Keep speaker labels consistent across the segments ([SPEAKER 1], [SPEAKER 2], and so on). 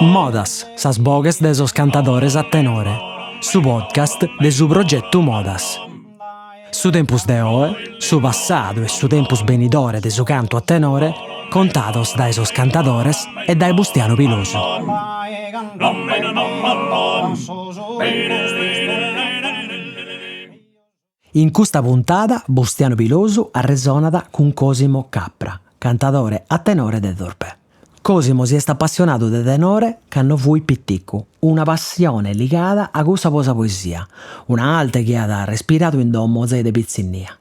[SPEAKER 1] Modas, sas boghes de sos cantadores a tenore, su podcast de su progetu Modas. Su tempus de oe, su passadu e su tempus benidore de su cantu a tenore contados dae sos cantadores e dae Bustianu Pilosu. In custa puntada Bustianu Pilosu arresonat cun Cosimo Capra, cantadore a tenore de Torpè. Cosimo si est apassionadu de tenore cando fuit piticu, una passione ligada a cussa po sa poesia, una arte chi at respiradu in domo zai de pitzinnia.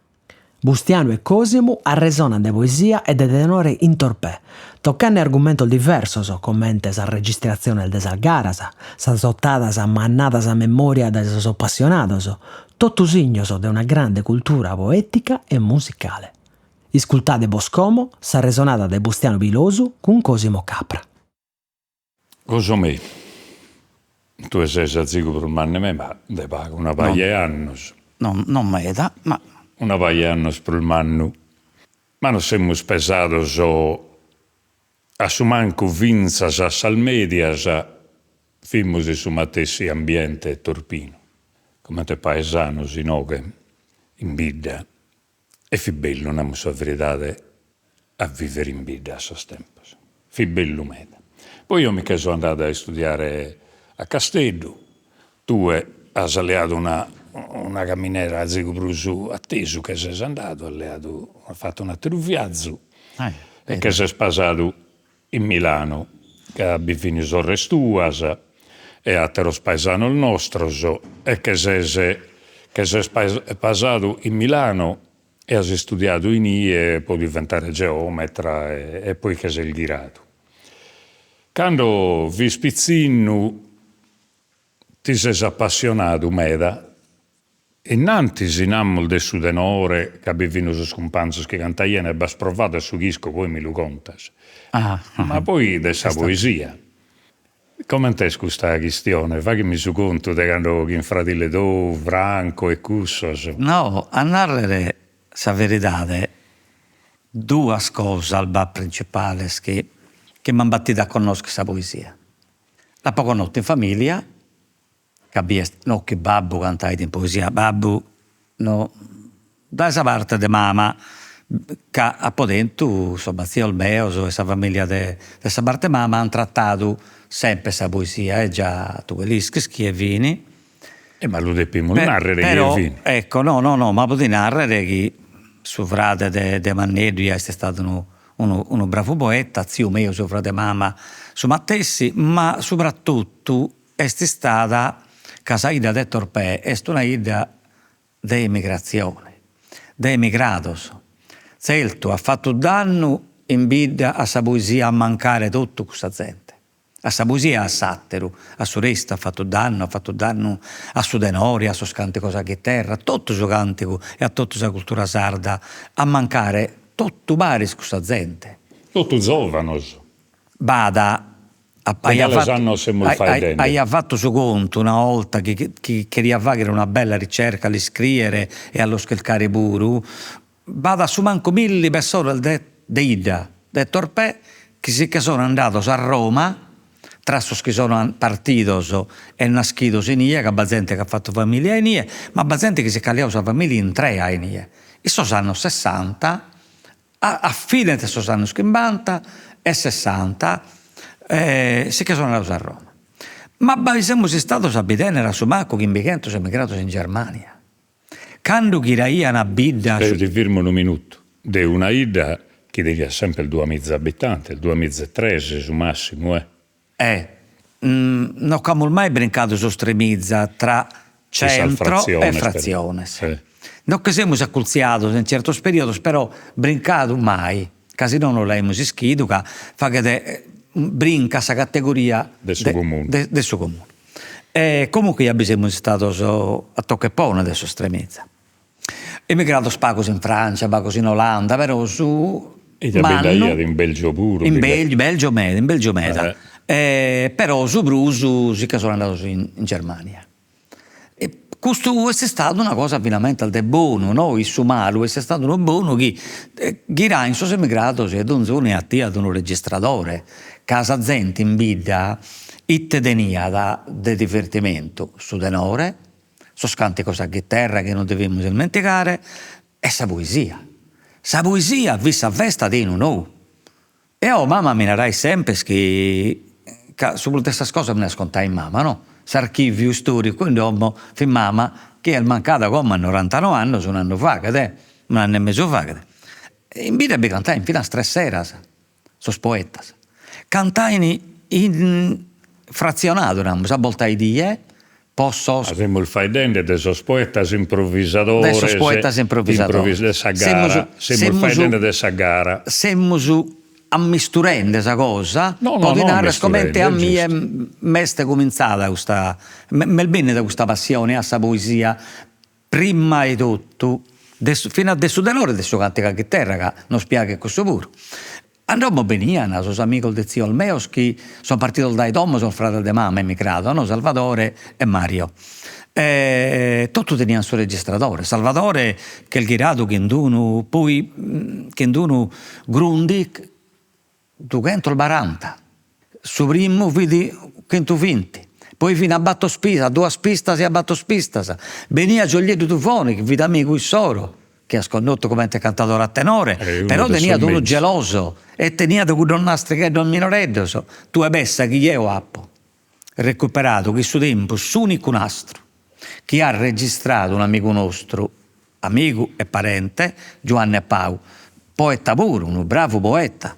[SPEAKER 1] Bustianu e Cosimu arresonant de poesia e de tenore in Torpè, tochende argumentos diversos comente sas registratziones de sas garas, sas otadas mandadas a memòria dae sos apassionados, totu signos de una grande cultura poètica e musicale. Iscultade bos como s'arresonada de Bustianu Pilosu cun Cosimo Capra.
[SPEAKER 2] Cosomè, tue ses azigu prus mannu 'e me, ma de pagu, una paja 'e annos.
[SPEAKER 3] No, non meda, ma.
[SPEAKER 2] Una paja 'e annos prus mannu. Ma nos semus pesados a su mancu fintzas a sas medias, fimus in su matessi ambiente torpinu, comente paesanos inoghe in bidda E fit bellu, namus sa veridade, a vivere in bidda a sos tempos. Fit bellu meda. Poi eo mi che so andadu a istudiare a Casteddu, tue as leadu una una caminera azigu prus atesu che ses andadu, as leadu, as fatu un'atteru viazu e che ses pasadu in Milanu, ca bi fin sorres tuas e atteros paesanos nostros e che ses che ses pasadu in Milano e as istudiadu inie pro diventare geometra e poi che ses ghiradu. Cando fis pitzinnu ti ses appassionadu meda Innantis namus de su tenore ca bi fin sos cumpanzos chi cantaian e b'as provadu a su ch'isco poi mi lu contas. Ma poi de sa poesia. Comente est custa chistione? Faghemi su contu de cando chin fradile tou, Franco e cussos.
[SPEAKER 3] No, a narrer sa veridade duas cosas b'at principales chi chi m'an batidu a connoscher sa poesia. L'apo connotu in familia Ca bi est, no chi babbu cantait in poesia, babbu no, dae sa parte de mama, ca apo tentu sos batzios meos e sa familia de de sa parte 'e mama an tratadu sempre sa poesia e già tue l'ischis chie fin.
[SPEAKER 2] E ma lu depimus narrer chie fin.
[SPEAKER 3] Ecco, no no no, ma po ti narrer chi su frade de de manneddu ja est istadu unu unu unu bravu poeta, tziu meu su frade 'e mama su matessi, ma subrattotu Est istada ca sa 'idda de Torpè est una 'idda de emigratzione, de emigrados. Tzeltu at fatu dannu in bidda a sa poesia a mancare totu cussa zente. A sa poesia e a s'àteru, a su restu at fatu dannu, at fatu dannu a su tenore, a sos càntigos a chiterra, a totu su càntigu e a totu sa cultura sarda a mancare totu paris cussa zente.
[SPEAKER 2] Totu zòvanos.
[SPEAKER 3] B'at
[SPEAKER 2] De cales annos semus faeddende?
[SPEAKER 3] Aia fatu su contu una 'olta chi chi cheria faghere una bella ricerca a l'iscriere e a los chircare puru, b'at a su mancu milli pessones de de 'idda de Torpè chi si che sono andados a Roma, tra sos chi sono partidos e naschidos inie, ca b'at zente chi at fatu familia inie, ma b'at zente chi si ch'at leadu sa familia intrea inie, in sos annos sessanta A fine de sos annos chimbanta e sessanta si che sono andados a Roma. Ma bi semus istados a bi tennere a su mancu chimbichentos emigrados in Germania. Cando ghiraian a bidda.
[SPEAKER 2] Deo ti firmo unu minutu. De una 'idda chi teniat semper duamiza abitantes, duamiza e tres su massimu eh.
[SPEAKER 3] Eh. No ch'amus mai brincadu sos tremiza tra centro e fratziones. No che semus acultziados in certos periodos, però brincadu mai, ca si no no l'aimus ischidu ca faghet brincat sa categoria
[SPEAKER 2] de su comunu.
[SPEAKER 3] De su comunu. E comunque ja bi semus istados a tocca e pone de sos tremiza. Emigrados pagos in Francia, pagos in Olanda, però su
[SPEAKER 2] E ja bi nd'aiat in Belgio puru.
[SPEAKER 3] In Belgio meda, in Belgio meda. Però su prus si che sono andados in Germania. Custu est istadu una cosa finamentas de bonu, no issu malu, est istadu unu bonu chi ghirain sos emigrados e donzunu 'atiat unu registradore, ca sa zente in bidda ite teniat de divertimentu, su tenore, sos cantigos a chiterra chi non devimus ismentigare e sa poesia. Sa poesia fit sa festa de 'inu nou. Eo mama mi narait semper chi, ca su prus de sas cosas mi las contait mama no, s'archiviu istoricu in domo fit mama chi est mancada como a norantanoe annos un'annu faghet eh, un'annu e mesu faghet. In bidda bi cantain finas tres seras sos poetas, cantain in frazionadu namus, a boltaedie po sos.
[SPEAKER 2] Semus faeddende de sos poetas improvisadores.
[SPEAKER 3] De sos poetas improvisadores.
[SPEAKER 2] De sa gara. Semus faeddende de sa gara.
[SPEAKER 3] Semus ammisturende sa cosa po ti narrer comente a mie m'est cumintzada custa, m'est bennida custa passione a sa poesia prima 'e totu de su finas de su tenore e de su cantigu a chiterra ca nos piaghet cussu puru. A domo benian sos amigos de tzios meos chi son partidos dae domo sos frades de mama emigrados no, Salvadore e Mario e totu tenian su registradore, Salvadore ch'est ghiradu chin d'unu poi chin d'unu Grundig dughentos baranta, su primu fit chentuvinti, poi fin a battor pistas, a duas pistas e a battor pistas, beniat Gioglieddu Tuvone chi fit amigu issoro chi as connotu comente cantadore a tenore, però teniat unu Geloso e teniat cuddos nastrigheddos minoreddos, tue pessa chi jeo apo recuperadu chin su tempus s'unicu nastru chi at registradu un'amigu nostru, amigu e parente, Giuanne Pau, poeta puru, unu bravu poeta.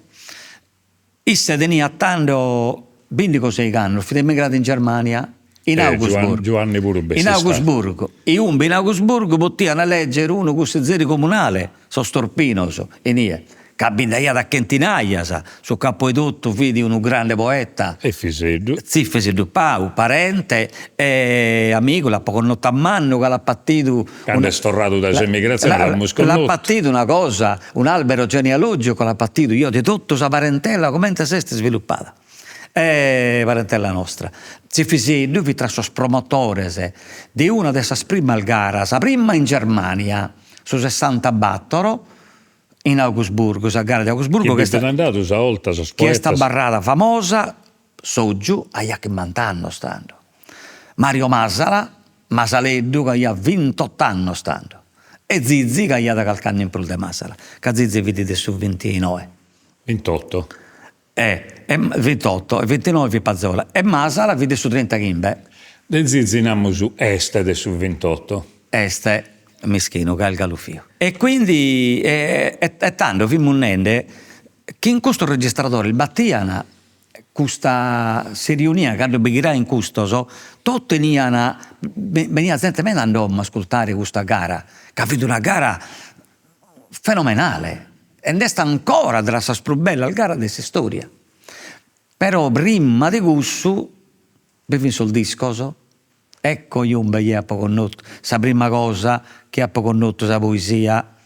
[SPEAKER 3] Isse teniat tando bindighi o seighi annos, fit emigradu in Germania, in Augsburg,
[SPEAKER 2] Giuanne puru
[SPEAKER 3] in Augsburg, inube in Augsburg potian elegger unu cussizeri comunale, sos torpinos, inie, ca bi nd'aiat a chentinaias, su capu 'e totu fit unu grande poeta.
[SPEAKER 2] Efiseddu.
[SPEAKER 3] Tziu Efeseddu Pau, parente e amigu, l'apo connotu a mannu ca l'at patidu
[SPEAKER 2] Cando est torradu dae s'emigratzione l'amus connotu.
[SPEAKER 3] L'at patidu una cosa, un'albero genealogico l'at patidu eo de totu sa parentella comente s'est isviluppada parentella nostra. Tziu Efiseddu fit tra sos promotores de una de sas primas garas, sa prima in Germania, su sessantabattor, in Augsburgo, sa gara de Augsburgo
[SPEAKER 2] chi est andadu sa 'olta sos
[SPEAKER 3] poetas. Chi est abarrada famosa, Soggiu aiat chimbant'annos tando, Mario Masala, Masaleddu chi aiat vintot'annos tando e Zizi chi aiat calch'annu in prus de Masala, ca Zizi fit de su vintinoe.
[SPEAKER 2] Vintotto.
[SPEAKER 3] E vintotto e vintinoe fit Pazzola e Masala fit de su trintachimbe.
[SPEAKER 2] De Zizi namus est de su vintotto.
[SPEAKER 3] Est, mischinu, ca est galu viu. E quindi e tando fimus nende chi in custos registradores batian custa si riunian cando bi ghirain custos totu 'enian beniat zente meda a domo a ascurtare custa gara ca fit una gara fenomenale e nd'est ancora tra sas prus bellas garas de s'istoria però prima de cussu bi fin sos discos ecco inube jeo apo connotu sa prima cosa chi apo connotu sa poesia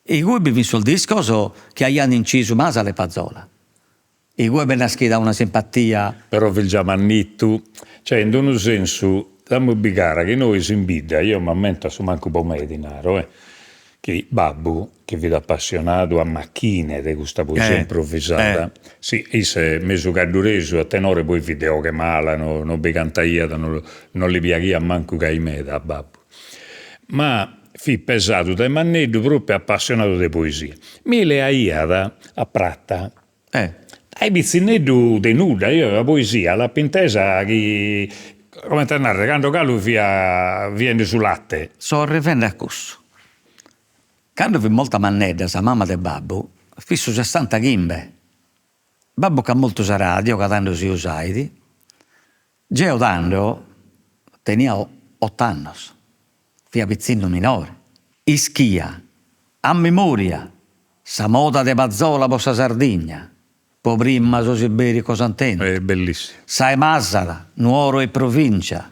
[SPEAKER 3] Igue bi fin sos discos chi aian incisu Masala e Pazzola. Igue b'est naschida una simpatia.
[SPEAKER 2] Però fis già mannittu, cioè in d'unu sensu damus bi cara chi nois in bidda, eo m'ammento a su mancu po me ti naro eh, chi babbu chi fit appassionadu a macchine de custa poesia improvvisada, si isse mesu gadduresu a tenore poi fit de 'oghe mala, no no bi cantaiat, no no li piaghiat mancu gai meda a babbu ma fit pesadu dae manneddu propriu appassionadu de poesia, mi leaiat a prata dae pitzinneddu de nudda, eo sa poesia l'apo intesa chi, comente a narrer, cando galu fia biende su latte.
[SPEAKER 3] So arrivende a cussu. Cando fit morta mannedda, sa mama de babbu, fit su sessantachimbe, babbu ch'at mortu sa radio, ca tando si usait, Jeo tando tenia ot'annos, fia pitzinnu minore, ischia a memoria sa moda de Pazzola po sa Sardigna, po prima sos ibericos an tentu, sa 'e Masala, Nuoro e provincia,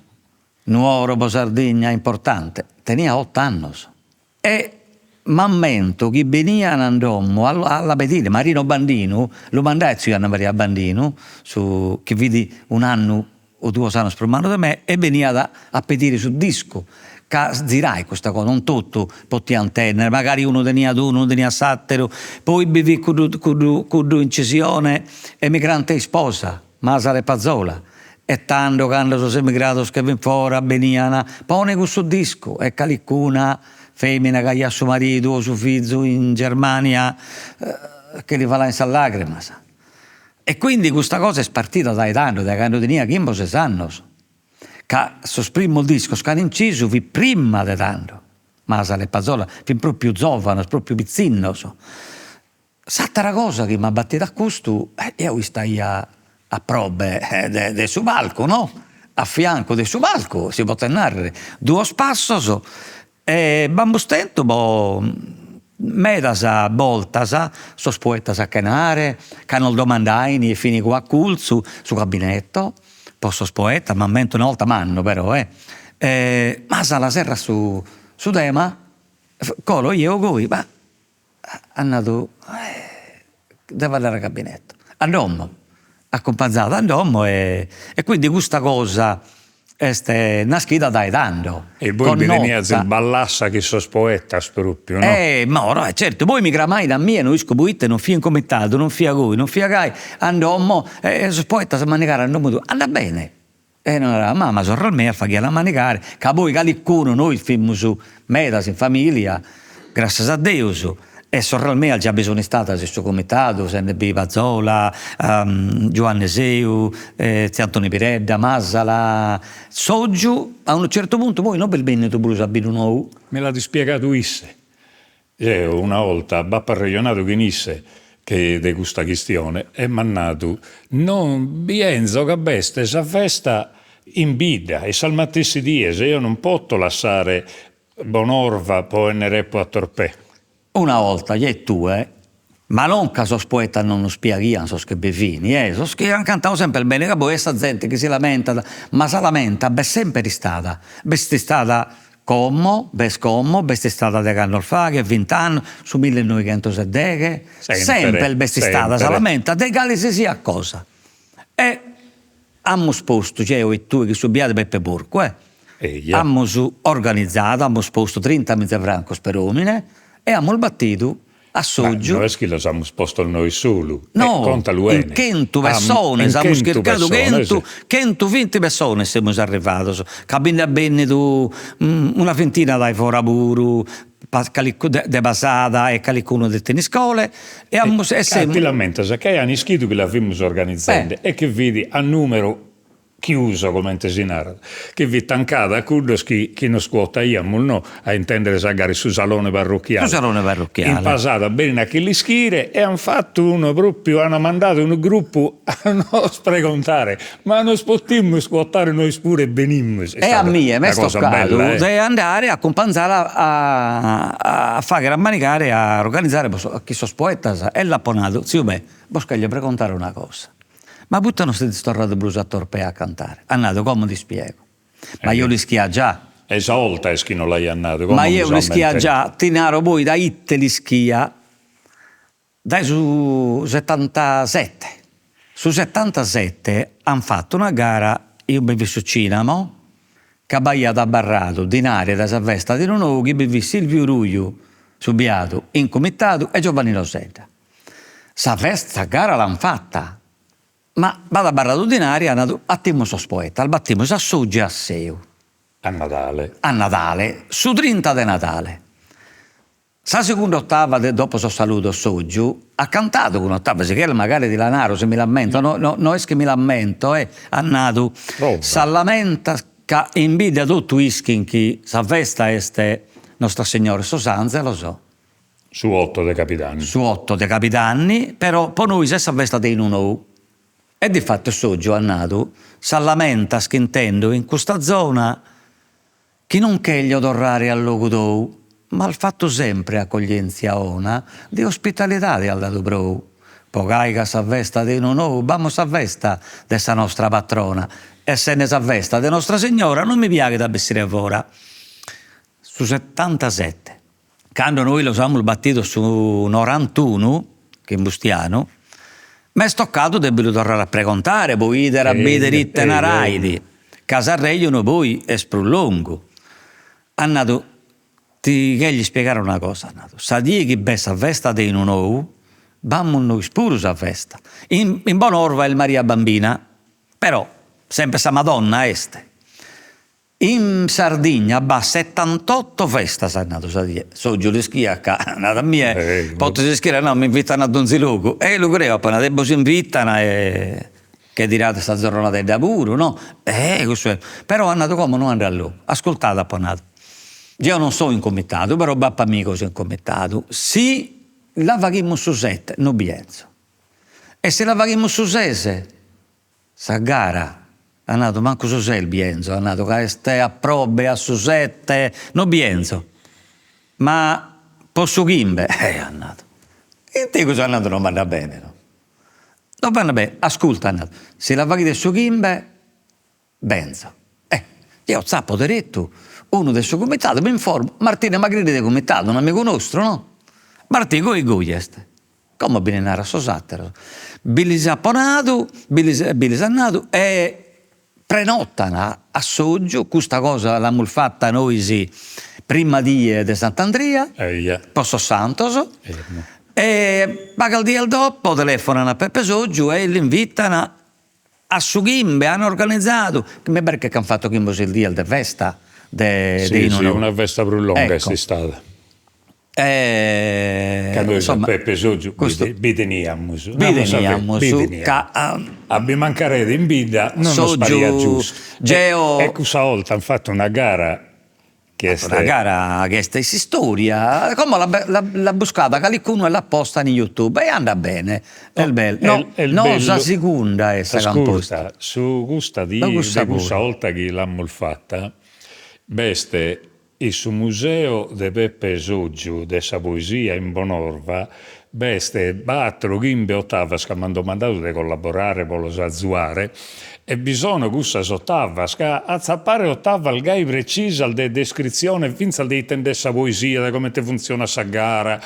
[SPEAKER 3] Nuoro po Sardigna importante, tenia ot'annos E m'ammento chi benian a domo a la pedire, Marino Bandinu, lu mandait tziu Anna Maria Bandinu, su chi fit un'annu. o duos annos prus mannu de me e beniat a pedire su discu, ca zirait custa cosa, non totu potiant tenner, magari unu teniat unu, unu teniat s'atteru, poi bi fit cuddu cuddu cuddu incisione Emigrante isposa, Masala e Pazzola, e tando cando sos emigrados che fin fora benian, pone cussu discu e calicuna femina chi aiat su maridu o su fizu in Germania che li falain sas lagrimas. E quindi custa cosa est partida dae tando, dae cando tenia chimbe o ses annos, ca sos primos discos chi an incisu fit prima de tando, Masala e Pazzola fin propriu zovanos, propriu pitzinnos. S'atera cosa chi m'at batidu a custu, eo istaia a probe de de su palcu no, a fiancu de su palcu, si potet narrer, duos passos E b'amus tentu po medas boltas sos poetas a chenare, ca nos domandain e fin cue acculzu, su gabinetto po sos poetas, m'ammento una 'olta mannu però eh, Masala serra su su tema, colo jeo goi, ma at nadu devo andare a gabinetto, a domo, acumpanzadu a domo e quindi custa cosa est naschida dae tando.
[SPEAKER 2] E bois bi teniazis ballassa chin sos poetas propriu, no?
[SPEAKER 3] Eh no, no, certu, poi mi cramain a mie, no isco proite, non fia in comitadu, non fia goi, non fia gai, a domo, e sos poetas a manigare a domo tua, andat bene E naraiat mama, sorres meas faghian a manigare, ca poi calicunu, nois fimus medas in familia, grascias a Deus, e sorres meas già bi sun istadas in su comitadu, sende bi Pazzola, Giuanne Seu, tziu Antoni Piredda, Masala, Soggiu, a unu certu puntu poi no b'est bennidu prus a Biddunou.
[SPEAKER 2] Mi l'at ispiegadu isse. Jeo una 'olta b'apo arrejonadu chin isse che de custa chistione e m'at nadu, non bi 'enzo ca b'est sa festa in bidda in sas matessi dies e eo non poto lassare Bonorva po 'ennere epo a Torpè.
[SPEAKER 3] Una 'olta jeo tue, ma non ca sos poetas non nos piaghian sos chi bi fin, eh, sos chi an cantadu sempre bene, ca poi est sa zente chi si lamentat, ma sa lamenta b'est sempre istada, b'est istada Como, b'est como, b'est istada degh'annos faghet, vint'annos, su millenoighentos e deghe, semper b'est istada sa lamenta de cale si siat cosa. E amus postu, jeo e tue chin su biadu Peppe Porcu, eh, amus organizadu, amus postu trintamiza francos peromine e amus batidu a Soggiu.
[SPEAKER 2] Ma no est chi los amus postos nois solu,
[SPEAKER 3] no,
[SPEAKER 2] contalu 'ene.
[SPEAKER 3] In chentu pessones, amus chircadu chentu, chentuvinti pessones semus arrivados, ca bi nd'at bennidu una vintina dae fora puru, de Pasada e calicunu de Thiniscole, e amus e
[SPEAKER 2] semus. Ti l'ammentas ca aian ischidu chi la fimus organizende e chi fit a numeru chiuso comente si narat, chi fit tancada a cuddos chi chi nos cuotaiamus no a intendere sa gara in su salone parrochiale.
[SPEAKER 3] Su salone parrochiale.
[SPEAKER 2] In Pasada benin a che l'ischire e an fatu unu propriu, an mandadu unu gruppu a nos pregontare, ma nos potimus cuotare nois puru e benimus.
[SPEAKER 3] E a mie m'est tocadu de andare a acumpanzare a a faghere a manigare a organizare chin sos poetas e l'apo nadu, tziu Pe' bos cheglio pregontare una cosa Ma poite non sezis torradu prus a Torpè a cantare? At nadu, como t'ispiego. Ma jeo l'ischia già.
[SPEAKER 2] E sa 'olta est chi non l'aiat nadu, como
[SPEAKER 3] Ma jeo l'ischia già, ti naro poi da ite l'ischia, dae su setantasette. Su setantasette an fatu una gara inube fit su Cinamo, ca b'aiat abarradu dinari dae sa festa de Inu Nou chi bi fit Silviu Ruiu, su biadu, in comitadu e Giovannino Sedda. Sa festa, sa gara l'an fata, ma b'at abarradu dinari, an nadu, 'atimus sos poetas, batimus a Soggiu e a Seu.
[SPEAKER 2] A Nadale.
[SPEAKER 3] A Nadale, su trinta de Nadale. Sa segunda ottava de dopo sos saludos Soggiu at cantadu cun ottava, si cheres magari ti la naro si mi l'ammento, no no no est chi mi l'ammento eh, at nadu, sa lamenta ca in bidda totu ischin chi sa festa est Nostra Signora 'e sos Anzelos
[SPEAKER 2] Su otto de Capidanni.
[SPEAKER 3] Su otto de Capidanni, però po nois est sa festa de Inu Nou. E difatis Soggiu at nadu, sas lamentas chi intendo in custa zona chi non cheglio torrare a logu tou, m'as fatu sempre accoglienzia 'ona, de ospitalidade as dadu prou. Po gai ca sa festa de Inu Nou b'amus sa festa de sa nostra patrona, essende sa festa de Nostra Signora non mi piaghet a bessire fora. Su setantasette Cando nois los amus batidos su norantunu, chin Bustianu, M'est toccadu de bi lu torrare a pregontare po 'idere a bider ite narait, ca s'arrejonu poi est prus longu. At nadu, ti cheglio ispiegare una cosa, at nadu, sa die chi b'est sa festa de 'inu nou, b'amus nois puru sa festa, in in Bonorva est Maria Bambina, però sempre sa Madonna est. In Sardigna b'at setantotto festas at nadu sa die, Soggiu l'ischiat ca at nadu a mie, potes ischire no m'invitan a donzi logu, e lu creo apo nadu e bos invitan e che tirades sa zorronadedda puru no, e cussu est, però at nadu como no ando a logu, ascurtade apo nadu, jeo non so in comitadu però b'apo amigos in comitadu, si la faghimus su sette no bi 'enzo e si la faghimus su ses Sa gara, at nadu, mancu su ses bi 'enzo, at nadu, ca est a probe a su sette, no bi 'enzo, ma po su chimbe, eh, at nadu, in tegus at nadu non b'andat bene no, non b'andat bene, ascurta at nadu, si la faghides su chimbe benzo, eh, deo tzapo deretu unu de su comitadu, m'informo, Martine Magrini de comitadu, un'amigu nostru no, Martì goi goi est Como bi ne naro a sos àteros. Bi lis apo nadu, bi lis bi lis at nadu e prenotan a Soggiu, custa cosa l'amus fata nois prima die de Sant'Andria, po sos santos, e pagas dies dopo telefonan a Peppe Soggiu e l'invitan A su chimbe an organizadu, mi paret chi an fatu chimbe o ses dies de festa de
[SPEAKER 2] de 'inu nou. Una festa prus longa est istada. Ca nois a Peppe Soggiu bi teniamus.
[SPEAKER 3] Bi teniamus ca
[SPEAKER 2] a bi mancaret in bidda non nos pariat giustu. E cussa 'olta an fatu una gara
[SPEAKER 3] Chi est. Una gara chi est in s'istoria, como l'at buscada calicunu e l'at posta in YouTube e andat bene, est bellu, no no sa segunda est sa ch'an postu.
[SPEAKER 2] Ascurta, su custa die de cussa 'olta chi l'amus fata, b'est in su museo de Peppe Soggiu de sa poesia in Bonorva, b'est battro chimbe ottavas ca m'an domandadu de collaborare pro los azuare E bi sono cussas otavas, ca atzapare otavas gai precisas de descritzione fintzas de ite nd'est sa poesia, de comente funtzionat sa gara,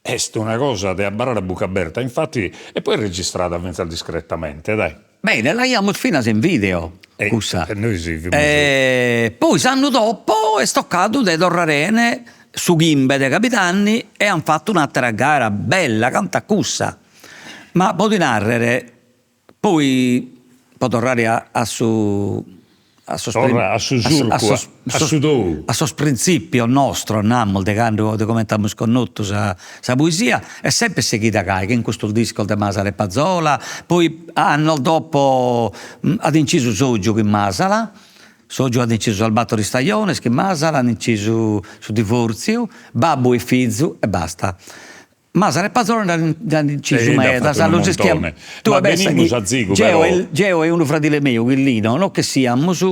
[SPEAKER 2] est una cosa de abarrare a buca aberta, infati, e poi registrada fintzas discretamente, dai.
[SPEAKER 3] Bene, l'aiamus finas in video cussa.
[SPEAKER 2] E nois fimus.
[SPEAKER 3] E poi s'annu dopo est toccadu de torrare 'ene su chimbe de cabidanni e an fattu un'attera gara bella cantu a cussa, ma po ti narrer Poi po torrare a a su a sos
[SPEAKER 2] Torra a su surcu, a su tou.
[SPEAKER 3] A sos printzìpios nostros, namus, de cando de comente amus connotu sa sa poesia, est sempre sighida gai, chin custos discos de Masala e Pazzola, poi annos dopo at incisu Soggiu chin Masala, Soggiu at incisu sas battor istajones chin Masala, at incisu su divortziu, babbu e fizu e basta. Masala e Pazzola nd'ant incisu medas, los ischiamus.
[SPEAKER 2] Tue pensa chi
[SPEAKER 3] geo geo e unu fradile meu, Chillino, no ch'essiamus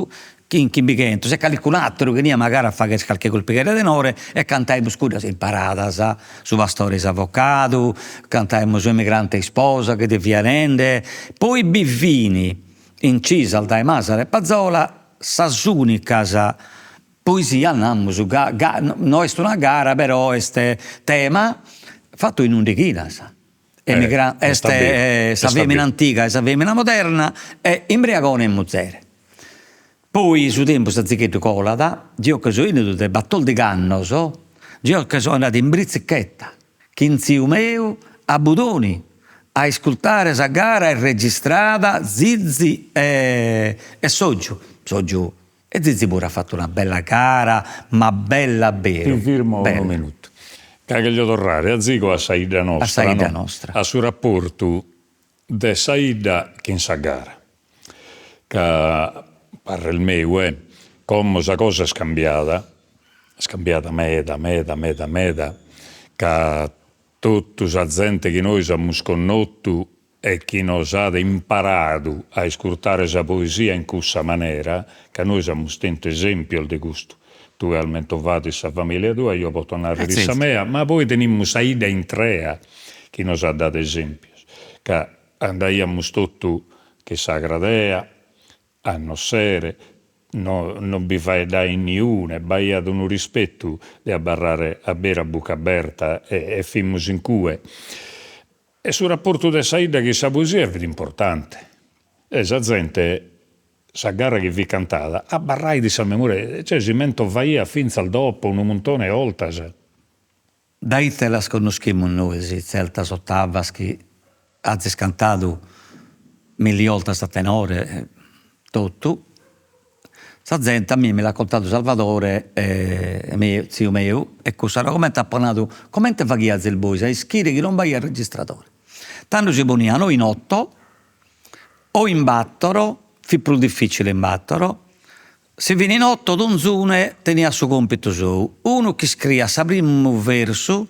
[SPEAKER 3] chin chimbighentos e calicun'atteru chi 'eniat magari a fagher calchi colpighedda 'e tenore e cantaimus cuddas imparadas, su pastore e s'avocadu, cantaimus emigrante isposa chi ti fia nende, poi bi fin incisas dae Masala e Pazzola sas unicas Poesia namus ca ca no est una gara però est tema fatu in undighinas est sa femina antiga e sa femina moderna e imbriagone e muzere. Poi su tempus azigheddu colat, geo che so 'ennidu de battordigh'annos, geo che so andadu in britzichetta chin tziu meu a Budoni a iscultare sa gara registrada Zizi e Soggiu, Soggiu E Zizi puru at fatu una bella gara, ma bella aberu.
[SPEAKER 2] Ti firmo unu minutu, ca cheglio torrare azigu a sa 'idda nostra,
[SPEAKER 3] a sa 'idda nostra,
[SPEAKER 2] a su raportu de sa 'idda chin sa gara, ca parrer meu eh, como sa cosa est cambiada, est cambiada meda meda meda meda, ca totu sa zente chi nois amus connotu e chi nos at imparadu a iscurtare sa poesia in cussa manera, ca nois amus tentu esèmpios de custu. Tue as mentovadu sa famìlia tua, eo poto nàrrere sa mea, ma poi tenimus sa 'idda intrea chi nos at dadu esèmpios, ca andaiamus totu chin sa cradea, a nos sere, no non bi faeddait niune, b'aiat unu rispetu de abarrare a beru a buca aberta e e fimus in cue. E su raportu de sa 'idda chin sa poesia fit importante. E sa zente sa gara chi fit cantada abarrait in sa memoria, cioè si mentovaiat finzas dopo unu muntone 'e 'oltas.
[SPEAKER 3] Dae ite las connoschimus nois tzertas otavas chi azis cantadu milli 'oltas a tenore totu, sa zente a mie mi l'at contadu Salvadore meu, tziu meu, e cussa comente apo nadu, comente faghiazis bois a ischire chi non b'aiat registradore, tando si ponian o in otto o in battoro, fit prus difficile in battoro, si fin in otto donzune teniat su compitu sou, unu chi iscriat sa primu versu,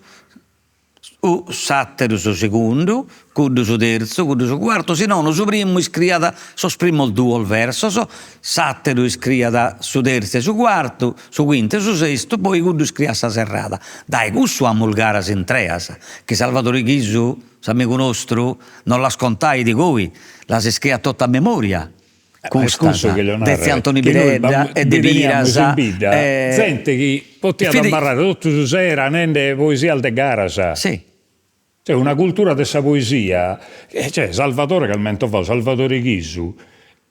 [SPEAKER 3] s'atteru su segundu, cuddu su terzu, cuddu su cuartu, si nono su primu iscriat sos primos duos versos, s'atteru iscriat su terzu e su cuartu, su quintu e su sestu, poi cuddu iscriat sa serrada. Dae cussu amus garas intreas, chi Salvadore Chisu, s'amigu nostru, nos las contait goi, las iscriat totu a memoria
[SPEAKER 2] Custas
[SPEAKER 3] de tziu Antoni Piredda e de Piras
[SPEAKER 2] e zente chi potiat abarrare totu su sera nende poesias de garas.
[SPEAKER 3] Si.
[SPEAKER 2] Cioè una cultura de sa poesia, cioè Salvadore ch'as mentovadu, Salvadore Chisu,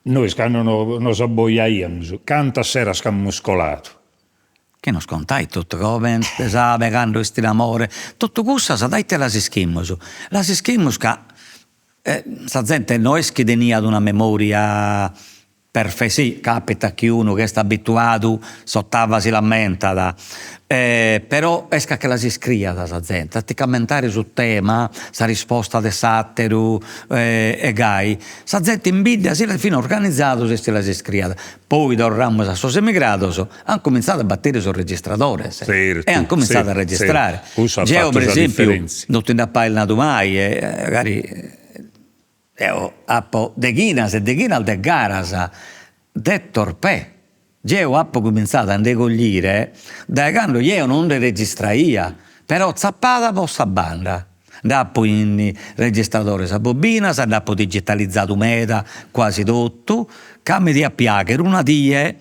[SPEAKER 2] nois cando nos abbojaiamus, cantas seras ch'amus coladu.
[SPEAKER 3] Chi nos contait totu comente s'abe cando est in amore, totu cussas dae ite las ischimus? Las ischimus ca Sa zente no est chi teniat una memoria perfe si capitat chi unu chi est abituadu s'ottava si l'ammentat, però est ca che las iscriat sa zente, a ti ch'ammentare su tema, sa risposta de s'atteru e gai, sa zente in bidda si fin organizados e si las iscriat, poi torramus a sos emigrados, an cominzadu a batire sos registradores
[SPEAKER 2] e
[SPEAKER 3] an cominzadu a registrare. Jeo per esempiu non ti nd'apo aer nadu mai e magari eo apo deghinas e deghinas de garas de Torpè, jeo apo cominzadu a nde coglire dae cando jeo non nde registraia, però tzapada po sa banda, nd'apo in registradores a bobinas, nd'apo digitalizadu meda, quasi totu, ca mi diat piagher una die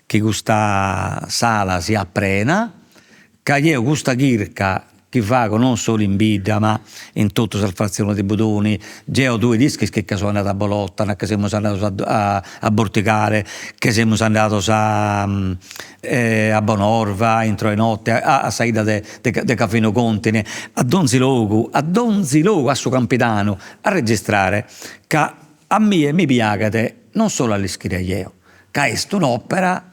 [SPEAKER 3] chi custa sala siat prena, ca jeo custa chirca chi fago non solu in bidda ma in totu sas fratziones de Budoni, jeo tue l'ischis chi che so andadu a Bolotana, che semus andados a a Bortigale, che semus andados a a Bonorva, intro 'e notte, a sa 'idda de de Gavino Contine, a donzi logu, a donzi logu, a su Campidanu, a registrare, ca a mie mi piaghet non solu a l'ischire jeo, ca est un'opera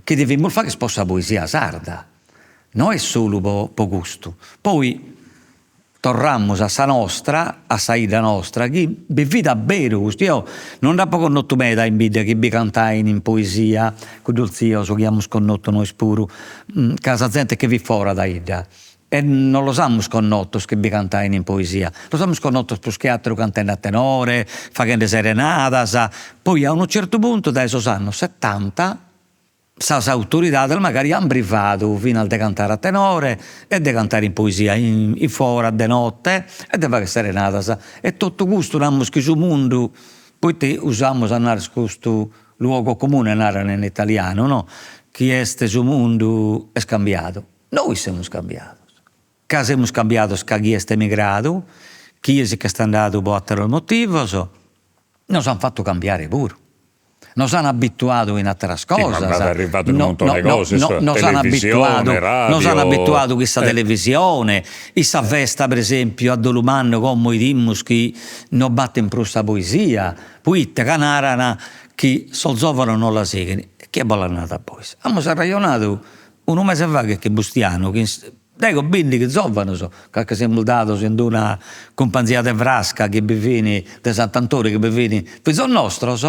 [SPEAKER 3] chi devimus fagher po sa poesia sarda, no est solu po po custu. Poi torramus a sa nostra, a sa 'idda nostra, chi bi fit abberu custu, eo non nd'apo connotu meda in bidda chi bi cantain in poesia, cuddos tzios chi amus connotu nois puru, ca sa zente che fit fora dae 'idda E non los amus connotos chi bi cantain in poesia, los amus connotos prus che atteru cantende a tenore, faghende serenadas, poi a unu certu puntu dae sos annos settanta sas autoridades magari an brivadu finas de cantare a tenore e de cantare in poesia in fora de notte e de fagher serenadas e totu custu namus chi su mundu, poite usamus a narrer custu luogo comune naran in italianu no, chi est su mundu est cambiadu Nois semus cambiados, ca semus cambiados ca chie est emigradu, chie si ch'est andadu po ateros motivos, nos an fatu cambiare puru, nos an abituadu in ateras cosas, nos an abituadu, nos an abituadu chin sa televisione, in sa festa per esempiu a dolu mannu como 'idimus chi no batin prus sa poesia, proite ca naran chi sos zovanos non la sighin, chie bos l'at nadu a bois? Amus arrejonadu Unu mese faghet chin Bustianu chin deghe o bindighi zovanos ca che semus dados in d'una cumpanzia de Frasca chi bi fin de Sant'Antoni chi bi fin fizos nostros,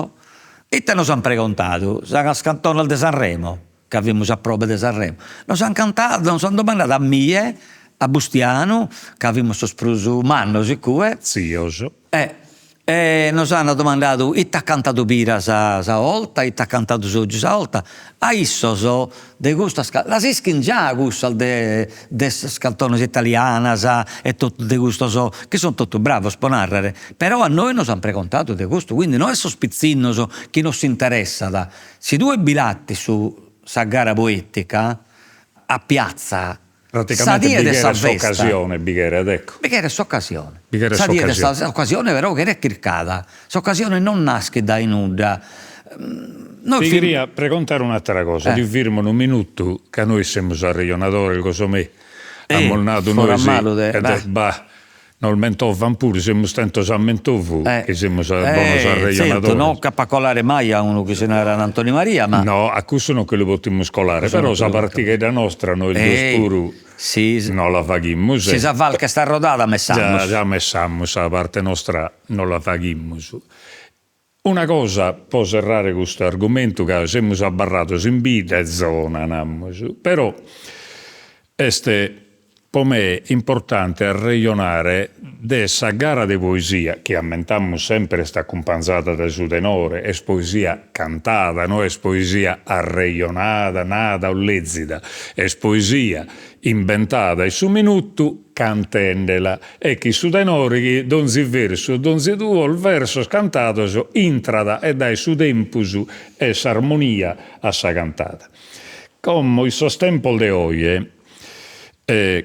[SPEAKER 3] ite nos an pregontadu, sas cantones de Sanremo, ca fimus a probe de Sanremo, nos an cantadu, nos an domandadu a mie, a Bustianu, ca fimus sos prus mannos incue.
[SPEAKER 2] Zios.
[SPEAKER 3] E nos an domandadu ite at cantadu Piras sa 'olta, ite at cantadu Sotgiu sa 'olta, a issos de custas las ischin già cussas de de sas cantones italianas e totu de custos chi sun totu bravos po narrer, però a nois nos an pregontadu de custu, quindi no est sos pitzinnos chi non s'interessat, si tue bi l'attis su sa gara poetica a piazza. Sa die de sa
[SPEAKER 2] festa. S'ocasione bi cheret, ecco.
[SPEAKER 3] Bi cheret s'ocasione. Bi cheret s'ocasione. Sa die de sa s'ocasione però cheret chircada. S'ocasione non naschet dae nudda.
[SPEAKER 2] Ti cheria pregontare un'atera cosa, ti firmo unu minutu, ca nois semus arrejonadores gosommei, amus nadu nois, bah Nos mentovan puru, semus tentos a mentovu chi semus bonos arrejonadores.
[SPEAKER 3] Tzertu, no ch'apo a colare mai a unu chi si narat Antoni Maria, ma.
[SPEAKER 2] No, a cussu non che lu potimus colare, però sa partighedda nostra nois duos puru no la faghimus.
[SPEAKER 3] Si sa falca est arrodada messamus.
[SPEAKER 2] Già già messamus, sa parte nostra no la faghimus. Una cosa pro serrare custu argumentu ca semus abarrados in bidda e zona, namus, però est po me importante arrejonare de sa gara de poesia, chi ammentamus semper est acumpanzada dae su tenore, est poesia cantada, no est poesia arrejonada, nada o lezida, est poesia imbentada in su minutu cantendela e chi su tenore chi donzi versu o donzi duos versos cantados intrat e daet su tempus e s'armonia a sa cantada. Como in sos tempos de oje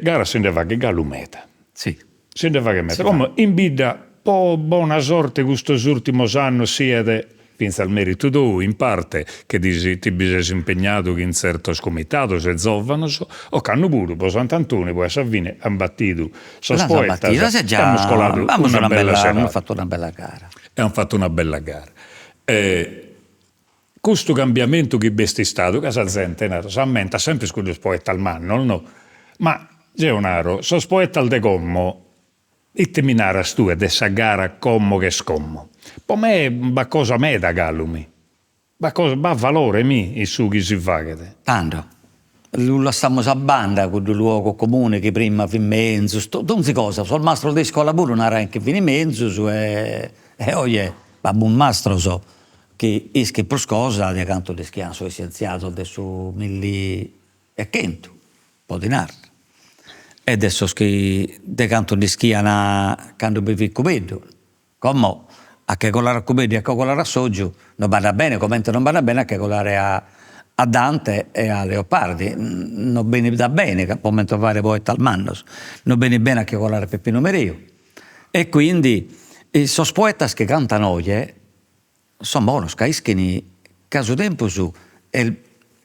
[SPEAKER 2] garas si nde faghet galu meda.
[SPEAKER 3] Si.
[SPEAKER 2] Si nde faghet meda. Como in bidda po bona sorte custos urtimos annos siet Fintzas meritu tou, in parte, che ti ti bi ses impegnadu chin tzertos comitados e zòvanos, ocannu puru pro Sant'Antoni poi a sa fine an batidu sos poetas
[SPEAKER 3] e amus coladu una bella serada. Amus fatu una bella gara.
[SPEAKER 2] E an fatu una bella gara. E custu cambiamentu chi b'est istadu, ca sa zente narat, s'ammentat sempre cuddos poetas mannos, no? Ma jeo naro, sos poetas de como Ite mi naras tue de sa gara como ch'est como? Po me b'at cosa meda galu mi. B'at cosa, b'at valore mi in su chi si faghet.
[SPEAKER 3] Tando, lu lassamus a banda cuddu luogo comune chi prima fit menzus, donzi cosa, sos mastros de iscola puru narain chi fin menzus e e oje b'amus mastros chi ischin prus cosa de cantu nd'ischian sos iscientziados de su milli e chentu, po ti narrer, e de sos chi de cantu nd'ischian cando bi fit Cubeddu. Como a che colare a Cubeddu e a che colare a Sotgiu no b'andat bene, comente non b'andat bene a che colare a a Dante e a Leopardi, no benit a bene po mentovare poetas mannos, no benit bene a che colare a Peppinu Mereu. E quindi sos poetas chi cantan oje Son bonos ca ischin ca su tempus est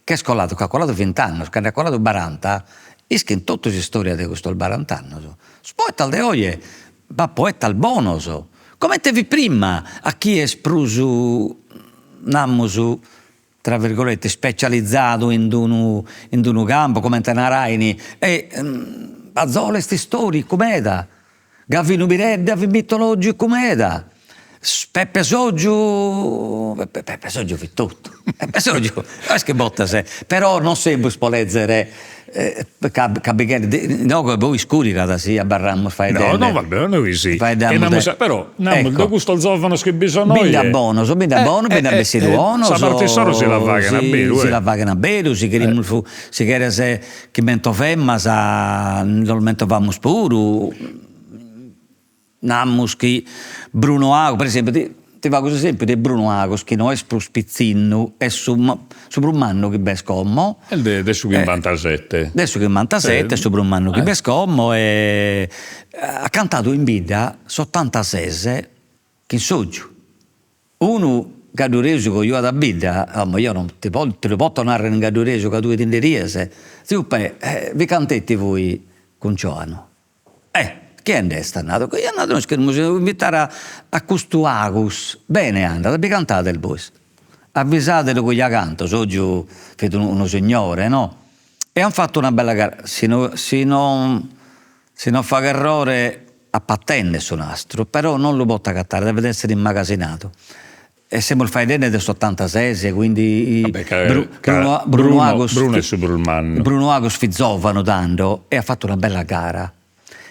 [SPEAKER 3] ch'est coladu, ch'at coladu vint'annos, ca nd'at coladu baranta, ischin totu s'istoria de custos barant'annos. Sos poetas de oje, b'at poetas bonos, comente fit prima, a chie est prus, namus, tra virgolette, ispecializadu in d'unu in d'unu campu, comente narain, e Pazzola est istoricu meda, Gavinu Piredda fit mitologicu meda, Peppe Soggiu, Peppe Soggiu fit totu, Peppe Soggiu no est chi potes, però non semus po lezere ca ca bi cheret, inoghe poi iscurigat si abarramus
[SPEAKER 2] faeddende. No no va bene nois si, però namus de custos zovanos chi bi sun oje.
[SPEAKER 3] Bi nd'at bonos, bi nd'at bonos, bi nd'at bessidu 'onos.
[SPEAKER 2] Sa parte issoro si la faghen a beru,
[SPEAKER 3] si la faghen a beru, si cherimus si cheres chi mentovemas los mentovamus puru, namus chi Bruno Agus, per esempiu, ti ti fago s'esempiu de Bruno Agus chi no est prus pitzinnu, est su su prus mannu chi b'est como.
[SPEAKER 2] Est de de su chimbantasette.
[SPEAKER 3] De su chimbantasette, est su prus mannu chi b'est como e at cantadu in bidda s'ottantases chin Soggiu Unu gadduresu cojuadu a bidda, como eo non ti ti lu poto narrer in gadduresu ca tue ti nde ries, Tziu Pe' vi cantetti voi cun Cioanu. Eh chie nd'est at nadu, at nadu nois cherimus invitare a a custu Agus, bene andat, bi cantades bois, avvisadelu chi ja canto, Soggiu fit unu signore no, e an fatu una bella gara, si no si non Si non fagho errore ap'a tenner su nastru, però non lu poto agatare, devet essere immagasinadu. E semus faeddende de s'ottantases, quindi
[SPEAKER 2] Bruno Bruno Agus Bruno est su prus mannu.
[SPEAKER 3] Bruno Agus fit zovanu tando e at fatu una bella gara.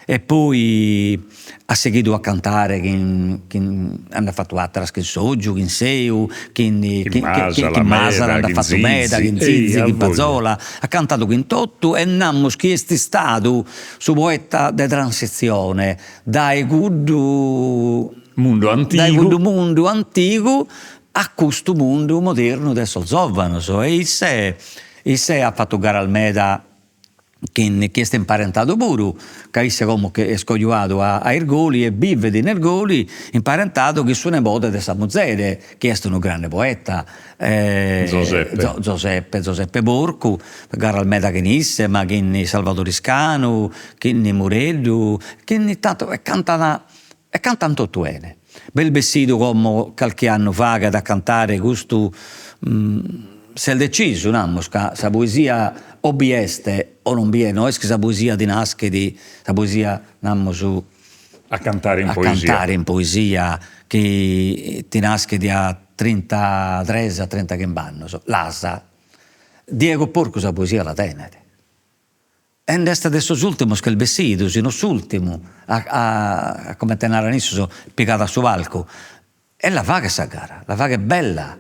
[SPEAKER 3] E poi at sighidu a cantare chin chin nd'at fatu ateras chin Soggiu, chin Seu, chin
[SPEAKER 2] chin Masala,
[SPEAKER 3] Masala nd'at fatu meda, chin Zizi, chin Pazzola, at cantadu chin totu e namus chi est istadu su poeta de transitzione dae cuddu
[SPEAKER 2] mundu antigu
[SPEAKER 3] dae cuddu mundu antigu a custu mundu modernu de sos zovanos e isse isse at fatu garas meda. Chin chi est imparentadu puru, ca isse como che est cojuadu a Irgoli e bivet in Irgoli, imparentadu chin su nebode de sa muzere, chi est unu grande poeta,
[SPEAKER 2] Zoseppe.
[SPEAKER 3] Zoseppe, Zoseppe Porcu, garas meda chin isse, ma chin Salvadore Iscanu, chin Mureddu, chin tantu, e cantan e cantan totu 'ene. B'est bessidu como calchi annu faghet a cantare custu s'est decisu, namus, ca sa poesia o bi est o non bi est, no est chi sa poesia ti naschit, sa poesia, namus,
[SPEAKER 2] A cantare in poesia.
[SPEAKER 3] A cantare in poesia chi ti naschit a trintatres, a trintachimb'annos, l'as. Diegu Porcu sa poesia la tenet. E nd'est de sos ùltimos chi est bessidu, si no s'ùltimu, a comente naran issos, pigadu a su palcu. E la faghet sa gara, la faghet bella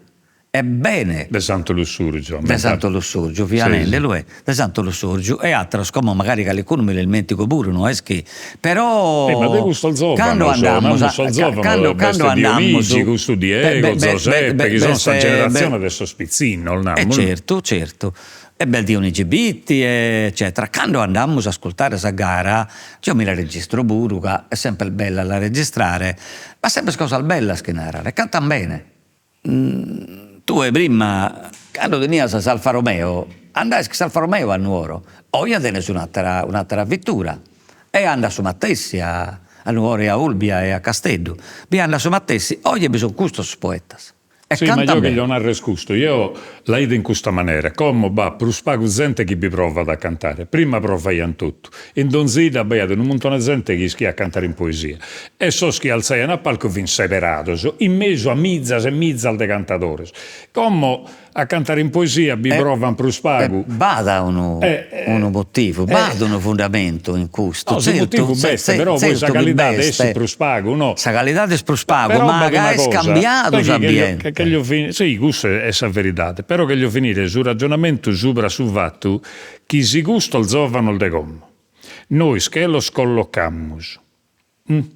[SPEAKER 3] e bene.
[SPEAKER 2] De Santu Lussurgiu,
[SPEAKER 3] De Santu Lussurgiu, fia nende-lu e de Santu Lussurgiu e àteros, como magari calicunu mi l'ismentigo puru, no est chi, però
[SPEAKER 2] Ma de custos zovanos, namus sos zovanos, b'est Dionigi, custu Diego, Zoseppe, chi son sa generatzione de sos pitzinnos, namus.
[SPEAKER 3] E certu, certu. E b'est Dionigi Bitti eccetera. Cando andamus a ascurtare sa gara, geo mi la registro puru ca est sempre bella a la registrare, ma sempre cosas bellas chi naran e cantan bene. Tue prima cando tenias s'Alfa Romeo andaias chin s'Alfa Romeo a Nuoro, oe tenes un'attera un'attera vettura e andas su matessi a Nuoro e a Olbia e a Casteddu, bi andas su matessi, oe bi sun custos sos poetas
[SPEAKER 2] E Sì, ma jeo cheglio narrer custu, jeo la 'ido in custa manera, como b'at prus pagu zente chi bi provat a cantare, prima provaian totu, in donzi 'idda b'aiat unu muntone 'e zente chi ischiat cantare in poesia e sos chi altzaian a palcu fin seberados in mesu a mizas e mizas de cantadores, como a cantare in poesia bi provan prus pagu.
[SPEAKER 3] B'at unu unu motivu, b'at unu fundamentu in custu,
[SPEAKER 2] No, su motivu b'est, però poi sa calidade essit prus pagu, no?
[SPEAKER 3] Sa calidade est prus pagu, ma ca est cambiadu s'ambiente.
[SPEAKER 2] Cheglio finire, si, cussa est sa veridade, però cheglio finire su ragionamentu subra su fatu chi si custos zovanos de como nois che los collocamus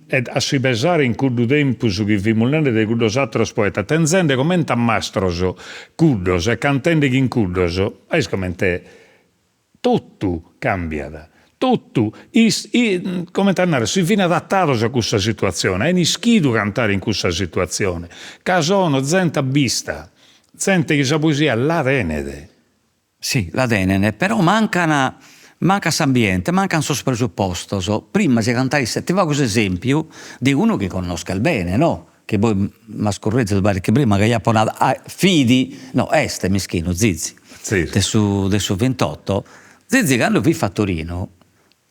[SPEAKER 2] E a si pesare in cuddu tempus chi fimus nende de cuddos àteros poetas, tenzende comente a mastros cuddos e cantende chin cuddos, est comente totu càmbiat, totu, is comente a narrer, si fin adatados a cussa situatzione, an ischidu cantare in cussa situatzione, ca sono zente abbista, zente chi sa poesia la tenet.
[SPEAKER 3] Si, la tenen, però mancan, mancat s'ambiente, mancan sos presuppostos, prima si cantait, ti fago s'esempiu de unu chi connosches bene no, chi poi m'as currezidu paret chi prima chi apo nadu fit, no est mischinu Zizi, de su de su vintotto, Zizi cando fit fattorinu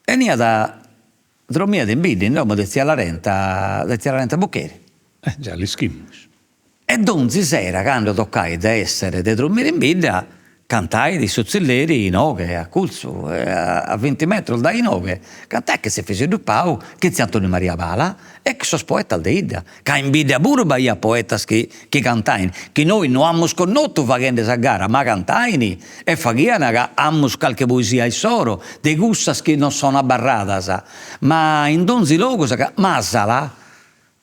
[SPEAKER 3] 'eniat drommiat in bidda in domo de tzia Larenta de tzia Larenta Buccheri.
[SPEAKER 2] Eh già l'ischimus.
[SPEAKER 3] E donzi sera cando toccait de essere de drommire in bidda, cantait in su tzilleri inoghe acculzu, a vinti metros dae inoghe, cantait chin s'Efiseddu Pau, chin tziu Antoni Maria Pala e chin sos poetas de 'idda, ca in bidda puru b'aiat poetas chi chi cantain, chi nois no amus connotu faghende sa gara, ma cantain e faghian ca amus calchi poesia issoro, de cussas chi nos son abarradas, ma in donzi logu sa Masala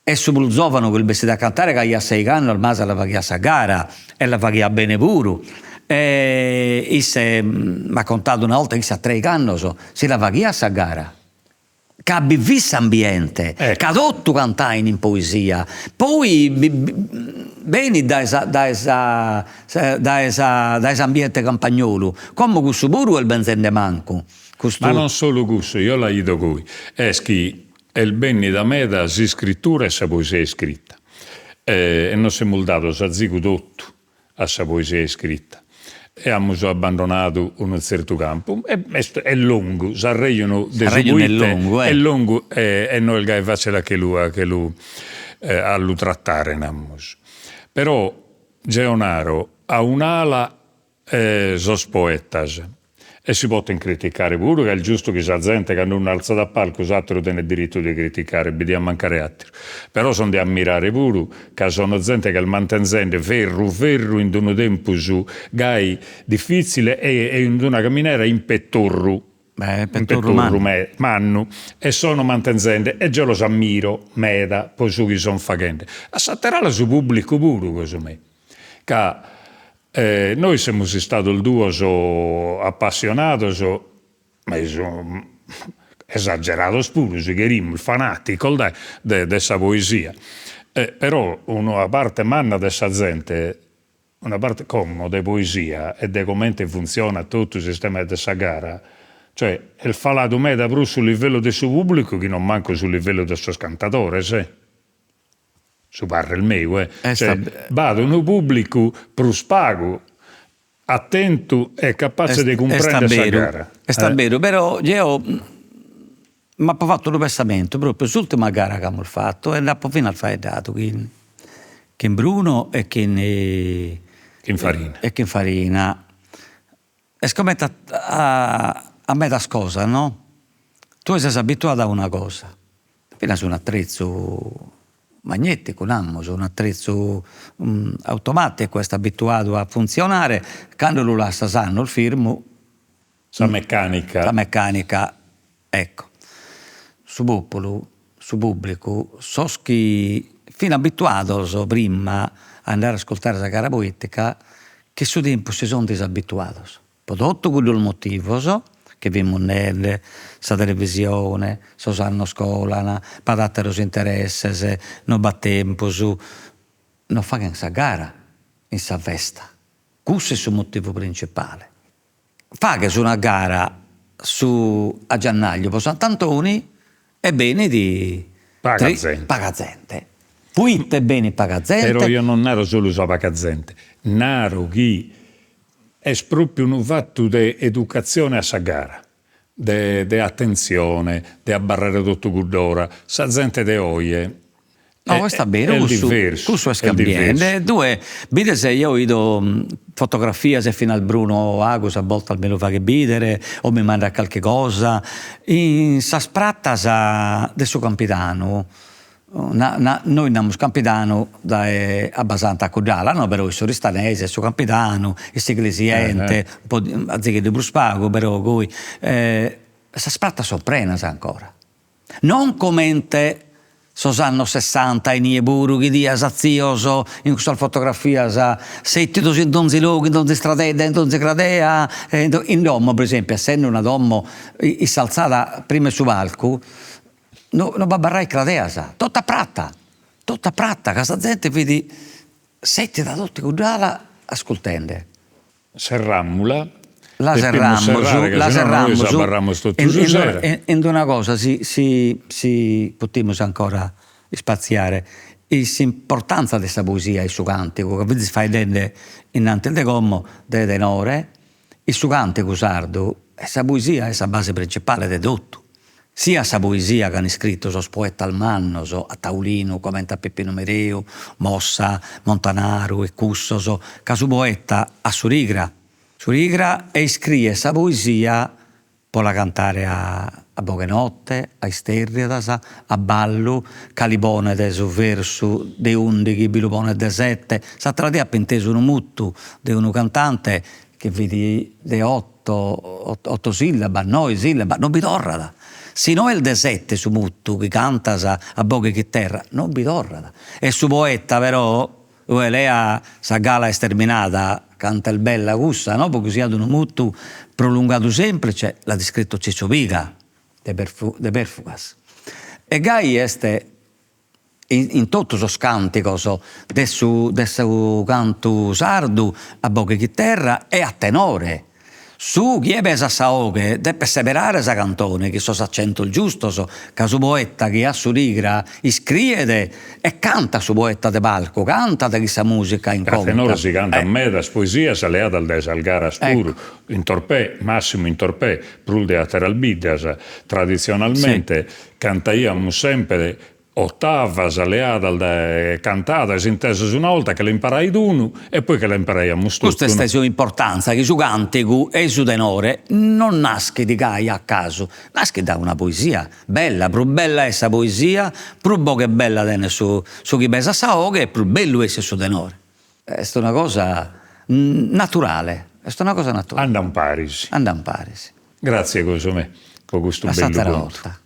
[SPEAKER 3] Est su prus zovanu chi est bessidu a cantare ca aiat seigh'annos Masala faghiat sa gara e la faghiat bene puru e isse m'at contadu una 'olta chi isse a treigh'annos si la faghiat sa gara ca bi fit s'ambiente ca totu cantain in poesia poi benit dae sa dae sa dae sa dae s'ambiente campagnolu como cussu puru est benzende mancu
[SPEAKER 2] custu. Ma non solu cussu, eo la 'ido goi, est chi Est bènnida meda s'iscritura e sa poesia iscrita e nos semus dados azigu totu a sa poesia iscrita e amus abbandonadu unu tzertu campu. Est est longu, s'arrejonu de su poite est longu e no est gai fàtzile a che lu a che lu a lu tratare, namus. Però jeo naro a un'ala sos poetas, e si poten criticare puru, ca est giustu chi sa zente cando unu alzat a palcu s'atteru tenet dirittu de criticare, bi diat mancare atteru, però son de ammirare puru ca sono zente chi est mantenzende ferru ferru in d'unu tempus gai diffitzile e in d'una caminera in pettorru, in pettorru mannu, e sono mantenzende e jeo los ammiro meda po su chi son faghende. A s'atter'ala su pubblicu puru, gosu meu, ca Nois semus istados duos apassionados, Mesu esagerados puru, si cherimus, fanaticos de de sa poesia, però una parte manna de sa zente, una parte como de poesia e de comente funtzionat totu su sistema de sa gara, cioè est faladu meda prus su livellu de su pubblicu chi non mancu su livellu de sos cantadores, su parrer meu eh, cioè b'at unu pubblicu prus pagu Atentu e capatze de cumprender sa gara.
[SPEAKER 3] Est a beru, però jeo m'apo fatu unu pensamentu propriu s'ultima gara chi amus fatu e nd'apo finas faeddadu chin chin Bruno e chin
[SPEAKER 2] Chin Farina.
[SPEAKER 3] E chin Farina. Est comente a a medas cosas no, tue ses abituadu a una cosa, finas un'atretzu magneticu, namus, un'atretzu automaticu est abituadu a funtzionare, cando lu lassas annos firmu,
[SPEAKER 2] Sa meccanica.
[SPEAKER 3] Sa meccanica, ecco. Su populu, su pubblicu, sos chi fin abituados prima a andare a ascurtare sa gara poetica, chin su tempus si sunt disabituados Pro totu cuddos motivos chi fimus nende, sa televisione, sos annos colan, b'at àteros interesses, no b'at tempus, no faghen sa gara in sa festa, cussu est su motivu printzipale. Faghes una gara su a giannagliu pro Sant'Antoni e benit
[SPEAKER 2] Paga zente.
[SPEAKER 3] Paga zente. Puite benit paga zente?
[SPEAKER 2] Però eo non naro solu sa paga zente, naro chi est propriu unu fattu de educatzione a sa gara, de de atentzione, de abarrare totu cudd'ora, sa zente de oje
[SPEAKER 3] No, est beru, cussu, cussu est cambiende. Tue bides, eo 'ido fotografias e finas Bruno Agus a boltas mi lu faghet bidere o mi mandat calchi cosa, in sas pratas de su Campidanu, na na nois namus Campidanu dae Abbasanta a cudd'ala, no, però in s'Oristanese su Campidanu, in s'Iglesiente, azigheddu prus pagu, però goi, sas pratas sun prenas ancora Non comente sos annos sessanta inie puru chi 'idias tzios in cussas fotografias setidos in donzi logu, in donzi istradedda, in donzi cradea, in domo pro esempiu, essende una domo in s'alzada prima 'e su palcu, no no b'abarrait cradeas, tota prata, tota prata, ca sa zente fit setida totu in cudd'ala ascurtende.
[SPEAKER 2] Serramula,
[SPEAKER 3] La
[SPEAKER 2] depimus
[SPEAKER 3] serramus,
[SPEAKER 2] serrare ca
[SPEAKER 3] la
[SPEAKER 2] si no nois
[SPEAKER 3] serramus
[SPEAKER 2] abarramus totu
[SPEAKER 3] in
[SPEAKER 2] su sera.
[SPEAKER 3] in d'una cosa si si si potimus ancora ispatziare, in s'importanza de sa poesia in su cantigu, ca fizis faeddende innantis de como de tenore, in su cantigu sardu sa poesia est sa base principale de totu Siat sa poesia chi an iscritu sos poetas mannos a taulinu comente a Peppinu Mereu, Mossa, Montanaru e cussos, ca su poeta at s'urigra, s'urigra e iscriet sa poesia pro la cantare a boghe note, a isterridas, a ballu, ca li ponet su versu de undighi bi lu ponet de sette, s'atera die apo intesu unu mutu de unu cantante chi fit de otto, otto sillabas, noe sillabas, non bi torrat, si no est de sette su muttu chi cantas a boghe 'e chiterra, non bi torrat, e su poeta però, ue lea sa gala est terminada, canta est bella cussa, no, pro chi siat unu muttu prolungadu semplice, l'at iscrittu Ciccio Piga de de Perfugas, e gai est in totu sos càntigos de su de su cantu sardu a boghe 'e chiterra e a tenore. Su chie pesat sa 'oghe depet seberare sa cantone chin sos acentos giustos, ca su poeta chi at s'urigra iscriet e cantat su poeta de palcu, cantat chin sa musica in
[SPEAKER 2] A
[SPEAKER 3] conca.
[SPEAKER 2] tenore si cantant medas poesias leadas dae sas garas puru, in Torpè, massimu in Torpè, prus de àteras biddas, traditzionalmente Cantaiamus semper otavas leadas dae cantadas intesas una 'olta che l'imparait unu e poi che l'imparaiamus totu.
[SPEAKER 3] Custa est s'importanza chi su cantigu 'e su tenore non naschit gai a casu, naschit dae una poesia bella, prus bella est sa poesia, prus boghe bella tenet su su chi pesat sa 'oghe e prus bellu essit su tenore. Est una cosa naturale, est una cosa naturale.
[SPEAKER 2] Andan paris.
[SPEAKER 3] Andan paris.
[SPEAKER 2] Grazie Cosomè po custu
[SPEAKER 3] A
[SPEAKER 2] bellu
[SPEAKER 3] s'atera
[SPEAKER 2] contu.
[SPEAKER 3] 'orta.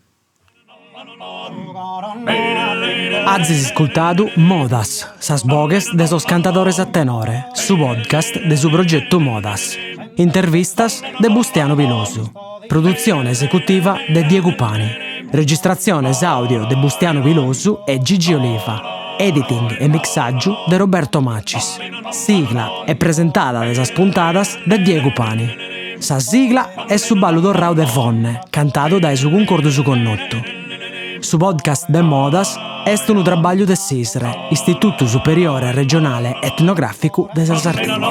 [SPEAKER 1] Azis iscultadu Modas, sas boghes de sos cantadores a tenore, su podcast de su progetu Modas. Intervistas de Bustianu Pilosu. Produtzione esecutiva de Diegu Pani. Registratziones àudio de Bustianu Pilosu e Gigi Oliva. Editing e mixàgiu de Roberto Macis. Sigla e presentada de sas puntadas de Diegu Pani. Sa sigla est su ballu torrau de Fonne, cantadu dae su Cuncordu Su Connotu. Su podcast de Modas est unu trabagliu de s'ISRE, Istitutu Superiore Regionale Etnogràficu de sa Sardigna.